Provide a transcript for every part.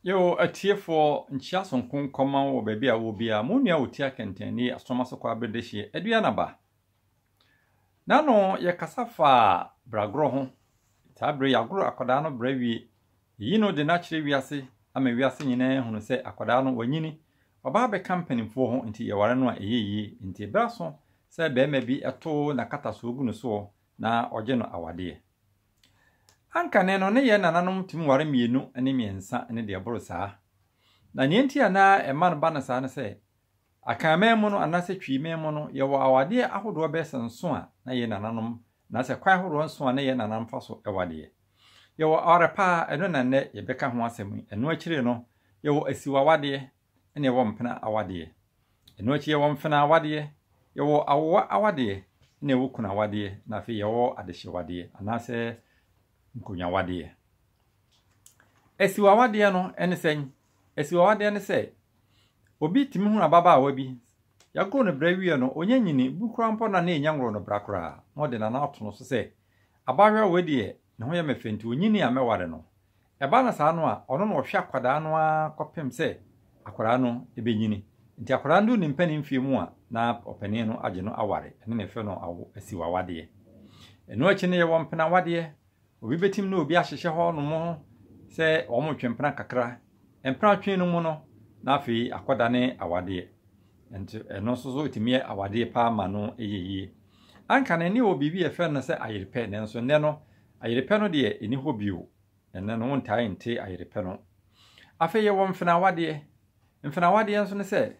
Yoo atiefoɔ nkyia sonko nkɔma wo wɔ baabi a wowɔ biara. Mo nua Otia Kɛntɛn nie Asɔma so Kwabre Dehyeɛ Aduanaba. Nano yɛkasa faa bragorɔ ho. Saa bere yɛagoro akwadaa no bra wie. Yɛyi no de no akyerɛ wiase ama wiase nyinaa ahunu sɛ akwadaa no wanyini. Waba abɛka mpanimfoɔ ho nti yɛware no a ɛyɛ yie. Nti berɛ aso sɛ barima bi to n'akatasoɔ gu no soɔ na ɔgye no awadeɛ. Ankane no, ne yɛn nananom tumi ware mmienu ne mmiɛnsa ne deɛ ɛboro saa. Na nea enti a na ɛma no ba no saa ne sɛ, Akanman mu no anaasɛ Twiman mu no, yɛwɔ awadeɛ ahodoɔ bɛyɛ sɛ nson a na yɛn nananom, anaasɛ kwan ahodoɔ nson a na yɛn nananom fa so wadeɛ. Yɛwɔ aware pa a, ɛno na nnɛ yɛbɛka ho asɛm yi. Ɛno akyire no, yɛwɔ asiwawadeɛ, ɛna yɛwɔ mpena awadeɛ. Ɛno akyi yɛwɔ mfena awadeɛ, yɛwɔ awowa awadeɛ, ɛna yɛwɔ kunu awadeɛ, na afei yɛwɔ adehyewadeɛ anaasɛ nkonnwawadeɛ. Asiwawadeɛ no ɛne sɛn? Asiwawadeɛ ne sɛ obi tumi hunu ababaawa bi, yɛagoro no bra wie no, ɔnya nyini, bu koraa mpo na na ɛnya ngoro no bra koraa, na ɔde n'ano ato no so sɛ, abaayewa wei deɛ ne ho yɛ me fɛ nti ɔnyini a mɛware no. Ɛba no saa no a, ɔno na ɔhwɛ akwadaa no ara kɔpem sɛ akwadaa no bɛnyini. Nti akwadaa no du ne mpanin mfeɛ mu a, na ɔpanin no agye no aware. Ɛno na yɛfrɛ no awo asiwawadeɛ. Ɛno akyi no yɛwɔ mpenawadeɛ. Obi bɛtim ne obi ahyehyɛ hɔ nom sɛ wɔretwe mpena kakra. Mpena twe no mu no, na afei akɔdane awadeɛ. Nti ɛno nso so ɛtumi yɛ awadeɛ paa ma no yɛ yie. Anka no ne wɔ biribi a yɛfrɛ no sɛ ayerepɛ, nanso nnɛ no ayerepɛ no deɛ ɛni hɔ bio. Ɛnnɛ no wontaa nte ayerepɛ no. Afei yɛwɔ mfenawadeɛ. Mfenawadeɛ nso ne sɛ,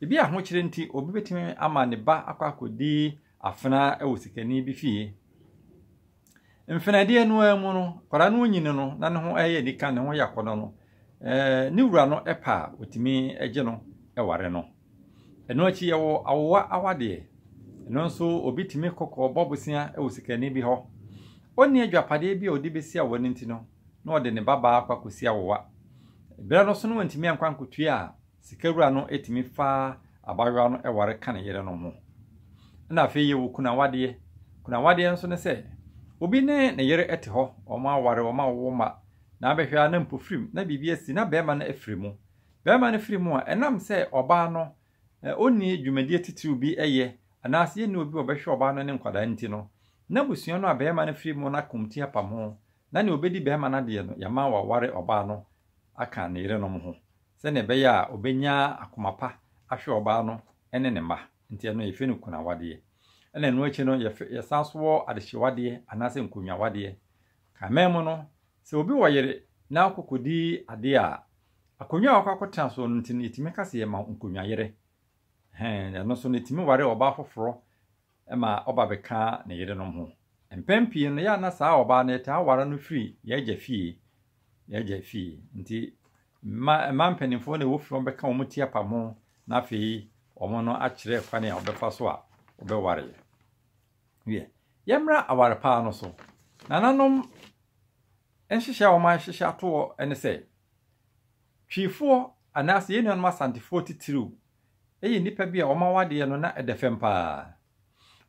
ebi ahokyerɛ nti obi bɛtumi ama ne ba akɔ akɔdi afena wɔ sikani bi fie. Mfenadeɛ no ara mu no, akwadaa no nyini no na ne ho yɛ anika, ne ho yɛ akɔnnɔ no, ne wura no pɛ a, ɔtumi gye no ware no. Ɛno akyi yɛwɔ awowa awadeɛ. Ɛno nso obi tumi kɔ kɔbɔ bosea wɔ sikani bi hɔ. Ɔnni adwapadeɛ bi a ɔde bɛsi awowa no nti no, na ɔde ne babaa akɔ akɔsi awowa. Berɛ no so no wantumi ankɔ ankɔtua a, sikawura no tumi fa abayewa no ware ka ne yere no ho. Ɛna afei yɛwɔ kunawadeɛ. Kunawadeɛ nso ne sɛ, obi ne ne yere te hɔ, wɔn aware, wɔn awowo mma, na abɛhwɛ ara na mpofirim na biribi asi na barima no afiri mu. Barima no firi mu a, ɛnam sɛ ɔbaa no ɔnni dwumadie titiriw bi yɛ anaasɛ yɛnni obi a ɔbɛhwɛ ɔbaa no ne nkwadaa nti no, n'abusua no a barima no firi mu no akomti apam ho, na nea ɔbɛdi barima no adeɛ no, yɛama waware ɔbaa no aka ne yerenom ho, sɛdeɛ ɛbɛyɛ a ɔbɛnya akoma pa ahwɛ ɔbaa no ne ne mma. Nti ɛno yɛfrɛ no kunawadeɛ. Ɛna ɛno akyi no, yɛsan nso wɔ adehyewadeɛ anaasɛ nkonnwawadeɛ. Kaman mu no, sɛ obi wɔ yere na ɔkɔkɔdi adeɛ a, akonnwa a wakɔ akɔtena soɔ no nti no, yɛtumi ka sɛ yɛma wo nkonnwa yere. Ɛhɛn, ɛno nso no, yɛtumi ware ɔbaa foforɔ ma ɔba bɛka ne yerenom ho. Mpɛn pii no, yɛ a na saa ɔbaa no yɛtaa ware no firi yɛn agya fie. Yɛn agya fie. Nti mma mmaa mpanimfoɔ na ɛwɔ fie wɔn bɛka wɔn ti apam ho na afei wɔn no akyerɛ kwan a wɔbɛfa so a wɔbɛware. Wiɛ, yɛmmra aware paa no so. Nananom nhyehyɛ a wɔahyehyɛ ato hɔ ne sɛ, Twifoɔ anaasɛ yɛn nuanom Asantefoɔ titiriw yɛ nnipa bi a wɔn awadeɛ no na ɛda fam paa.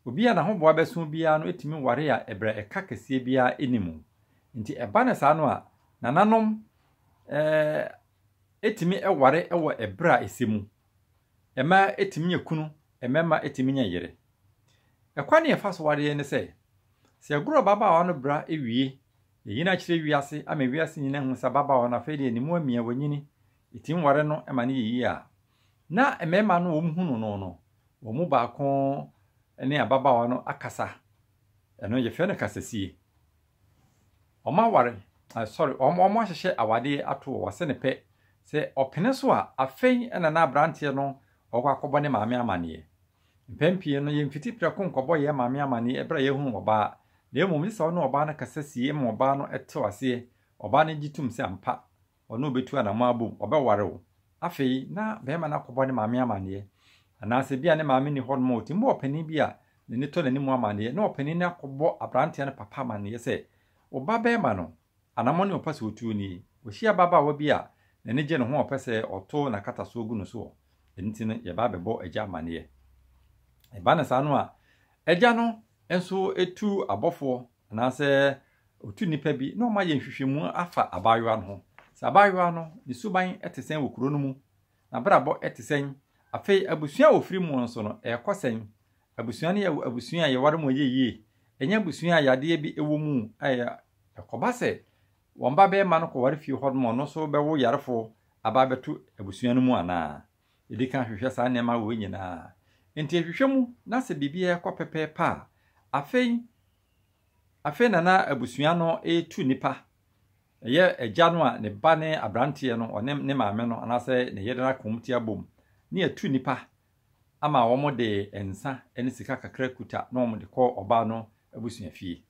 Obi a n'ahoboa bɛso biara no tumi ware a ɛbrɛ ɛka kɛseɛ biara nni mu. Nti ɛba no saa no a, nananom eh, tumi ware wɔ ɛberɛ a ɛsɛ mu. Mmaa tumi nya kunu, mmarima tumi nya yere. Ɛkwan a yɛfa so wareɛ ne sɛ, sɛ yɛgoro ababaawa no bra wie, yɛyi no akyerɛ wiase ama wiase nyinaa ahu sɛ ababaawa no afei deɛ ne mu amia, wanyini, yɛtumi ware no ma no yɛ yie a, na mmarima no wɔn hunu no no, wɔn mu baako ne ababaawa no akasa. Ɛno yɛfrɛ no kasasie. Wɔn aware, uh, sorry, wɔn wɔn ahyehyɛ awadeɛ ato wɔ wɔsɛ ne pɛ. Sɛ ɔpene so a, afei na na aberanteɛ no ɔkɔ akɔbɔ ne maame amaneɛ. Mpɛn pii no, yɛmfiti prɛko nkɔbɔ yɛn maame amanneɛ bere a yɛahunu ɔbaa, na mmom gye sɛ ɔne ɔbaa no kasa sie ma ɔbaa no te aseɛ, ɔbaa no gye tom sɛ ampa ɔne wo bɛtu anammɔn abom, ɔbɛware wo. Afei, na barima no akɔbɔ ne maame amanneɛ. Anaasɛ ebia ne maame nni hɔnom a, ɔtumi bɔ ɔpanin bi a n'ani tɔ n'anim amanneɛ, na ɔpanin no akɔbɔ aberanteɛ no papa amanneɛ sɛ, Wo ba barima no, Anammɔn a ɔpɛ sɛ otu nie. Wahyia ababaawa bi a n'ani gye ne ho a ɔpɛ sɛ ɔto n'akatasoɔ gu no soɔ. Ɛno nti no, yɛba abɛbɔ agya amanneɛ. Ɛba no saa no a, agya no nso tu abɔfoɔ anaasɛ ɔtu nnipa bi na wɔayɛ nhwehwɛmu afa abaayewa no ho. Sɛ abaayewa no, ne suban te sɛn wɔ kuro no mu? N'abrabɔ te sɛn? Afei abusua a ɔfiri mu nso no, ɛrekɔ sɛn? Abusua no yɛ abusua a yɛware mu a ɛyɛ yie. Ɛnyɛ abusua a yadeɛ bi wɔ mu a ɛkɔba sɛ wɔn ba barima no kɔware fie hɔ nom a ɔno nso bɛwo yarefoɔ aba abɛto abusua no mu anaa? Yɛdi kan hwehwɛ saa nneɛma wei nyinaa. Enti yɛhwehwɛ mu na sɛ biribiara kɔ pɛpɛɛpɛ a, afei afei na na abusua no retu nnipa. Ɛyɛ agya no a ne ba ne aberanteɛ no, ɔne ne maame no anaasɛ ne yere no aka wɔn ti abom ne yɛtu nnipa ama wɔde nsa ne sika kakra kuta na wɔde kɔ ɔbaa no abusuafie.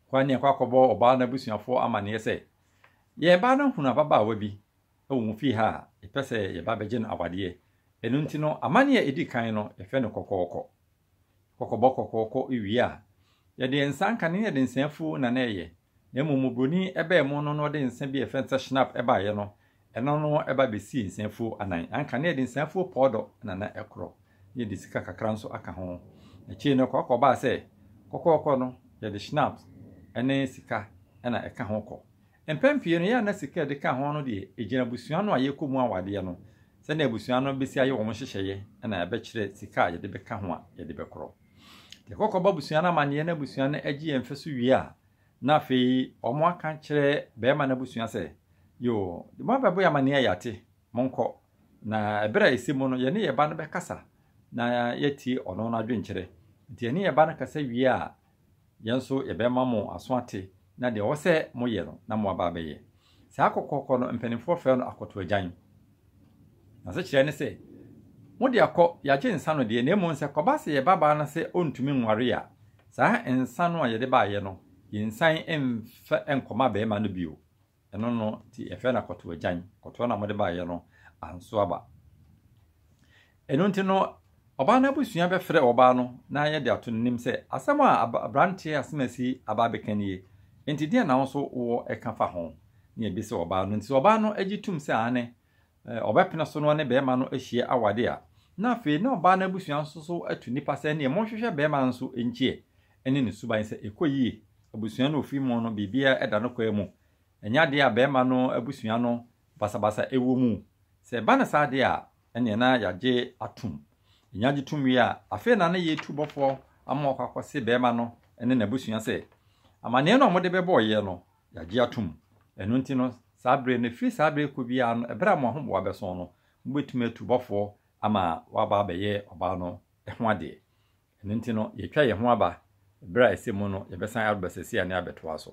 Kwan ne ɛkɔ akɔbɔ ɔbaa no abusuafoɔ amanneɛ sɛ, yɛn ba no hunu ababaawa bi wɔ mo fie ha a yɛpɛ sɛ yɛba bɛgye no awadeɛ. Ɛno nti no, amanneɛ a ɛdi kan no, yɛfrɛ no kɔkɔɔkɔ. Kɔkɔbɔ kɔkɔɔkɔ wie a, yɛde nsa nka ne yɛde nsa afuo na na ɛyɛ. Na mmom oburoni bɛɛ mu no na ɔde nsa bi a yɛfrɛ no sɛ schnapp baeɛ no, ɛno no ɛba bɛsii nsa afuo anan. Anka ne yɛde nsa afuo pɔɔdɔ na na ɛkorɔ. Na yɛde sika kakra nso aka ho. Akyire no kɔkɔbaa sɛ kɔkɔɔkɔ no yɛde schnapp ne sika na ɛka ho kɔ. Mpɛn pii no, ɛyɛ a na sika a yɛde ka ho no deɛ, ɛgyina abusua no a yɛrekɔ mu awadeɛ no. Sɛdeɛ abusua no bɛsi ayɛ wɔn nhyehyɛeɛ na ɛbɛkyerɛ sika a yɛde bɛka ho a yɛde bɛkorɔ. Yɛkɔ kɔbɔ abusua no amanneɛ na abusua no agye yɛn mfe so wie a, na afei wɔaka kyerɛ barima no abusua sɛ, Yoo, deɛ moabɛbɔ yɛn amanneɛ a yɛate, monkɔ. Na ɛberɛ a ɛsɛ mu no, yɛne yɛn ba no bɛkasa na yɛatie ɔno n'adwenkyerɛ. Nti yɛne yɛn ba no kasa wie a, Yɛn nso yɛbɛma mo aso ate na deɛ ɛwɔ sɛ moyɛ no na moaba abɛyɛ. Saa kɔkɔɔkɔ no, mpanimfoɔ frɛ no akɔtoagyan. N'asekyerɛ ne sɛ, mode akɔ, yɛagye nsa no deɛ, na mmom sɛ kɔba sɛ yɛn babaa no sɛ ɔntumi nware a, saa nsa no a yɛde baeɛ no, yɛnsan mfa nkɔma barima no bio. Ɛno no nti yɛfrɛ no akɔtoagyan. Akɔtoa no a mode baeɛ no anso aba. Ɛno nti no, ɔbaa no abusua bɛfrɛ ɔbaa no na yɛde ato n'anim sɛ asɛm a aberanteɛ asemasi aba abɛka nie. Nti deɛn na wo nso wowɔ ɛka fa ho? Ne yɛbisa ɔbaa no. Nti sɛ ɔbaa no gye tom sɛ aane, ɔbɛpene so na ɔne barima no ahyia awade a, na afei na ɔbaa no abusua nso so atu nnipa sɛ ɛneɛ monhwehwɛ barima no nso nkyeɛ ne ne suban sɛ ɛkɔ yie. Abusua no a ɔfiri mu no biribiara da no kwan mu. Ɛnyɛ adeɛ a barima no abusua no basabasa wɔ mu. Sɛ ɛba no saa deɛ a, ɛnneɛ na yɛagye atom. Yɛnya gye tom wie a, afei na na yɛretu bɔfoɔ ama wakɔ akɔse barima no ne n'abusua sɛ, amanneɛ no a wɔde bɛbɔeɛ no, yɛagye atom. Ɛno nti no, saa berɛ no, ɛfiri saa berɛ rekɔ biara no, ɛberɛ a mo ahoboa bɛso no, mobɛtumi atu bɔfoɔ ama waba abɛyɛ ɔbaa no ho adeɛ. Ɛno nti no, yɛatwa yɛn ho aba, berɛ a ɛsɛ mu no, yɛbɛsan aba seesei a ne abɛtoa so.